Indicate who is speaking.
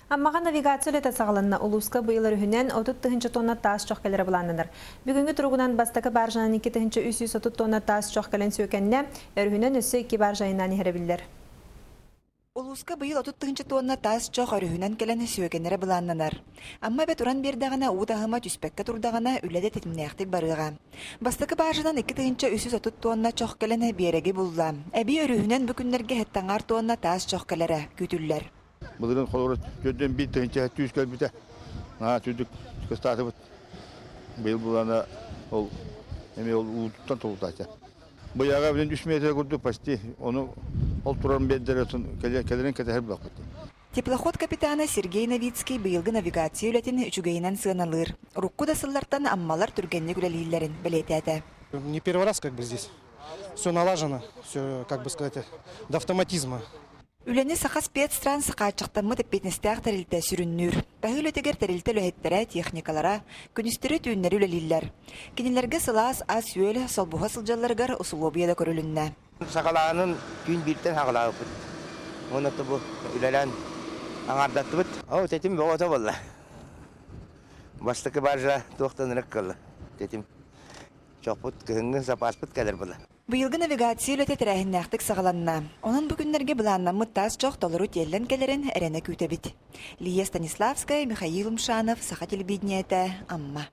Speaker 1: Аммаҕа навигация үлэтэ саҕаланна. Улууска быйыл өрүһүнэн 30 тыһыынча тонна таас чох кэлэрэ былааннанар. Бүгүҥҥү туругунан бастакы баржанан 2330 тонна таас чох кэлэн сүөкэннэ, өрүһүнэн өссө икки баржа айаннаан иһэрэ биллэр.
Speaker 2: Улууска быйыл 30 тыһыынча тонна таас чох өрүһүнэн кэлэн сүөкэнэрэ былааннанар. Амма эбэ туран биэрдэҕинэ, уу таһыма түспэккэ турдаҕына, үлэ да тэтимнээхтик барыаҕа. Бастакы баржанан 2330 тонна чох кэлэн биэрэги булла. Эбии өрүһүнэн бу күннэргэ сэттэ аҥаар тонна таас чох кэлэрэ күүтүллэр.
Speaker 3: Былырыын холобура 41 тыһыынча түүс кэлбитэ. Наһаа үрдүк кыстаатыбыт. Быйыл булана ол эми ол уутуттан толутаача. Быйаҕа билин 3 метр курдук почти ону ол туран биэрдэр кэлэрин кэтэһэр буоллахпыт.
Speaker 2: Теплоход капитана Сергей Новицкий быйылгы навигация үлэтин үчүгэйинэн сыаналыыр. Урукку да сыллартан аммалар түргэнник үлэлииллэрин бэлиэтээтэ.
Speaker 4: Не первый раз как бы здесь. Все налажено, все, как бы сказать, до автоматизма.
Speaker 2: Үлэни Саха спецтранс хааччахтаммыт эппиэтинэстээх тэрилтэ сүрүннүүр. Таһыы үлэтигэр тэрилтэ үлэһиттэрэ, техникалара күнүстэри түүннэри үлэлииллэр. Кинилэргэ сылаас ас-үөл солбуһа сылдьалларыгар усулуобуйа да көрүлүннэ.
Speaker 5: Саҕалаанын түүн бииртэн саҕалаабыппыт. Уонна бу үлэлээн аҥаардаттыбыт. Ол тэтим бөҕөтө буолла. Бастакы баржа туохтан ырык кылла. Тэтим чохпут кыһыҥҥы запаспыт кэлэр буолла.
Speaker 2: Быйылгы навигация үлэтэ тэрээһиннээхтик саҕаланна. Онон бу күннэргэ былааннаммыт таас чох толору тиэллэн кэлэрин эрэнэ күүтэбит. Лия Станиславская, Михаил Умшанов, Саха телевидениетэ, Амма.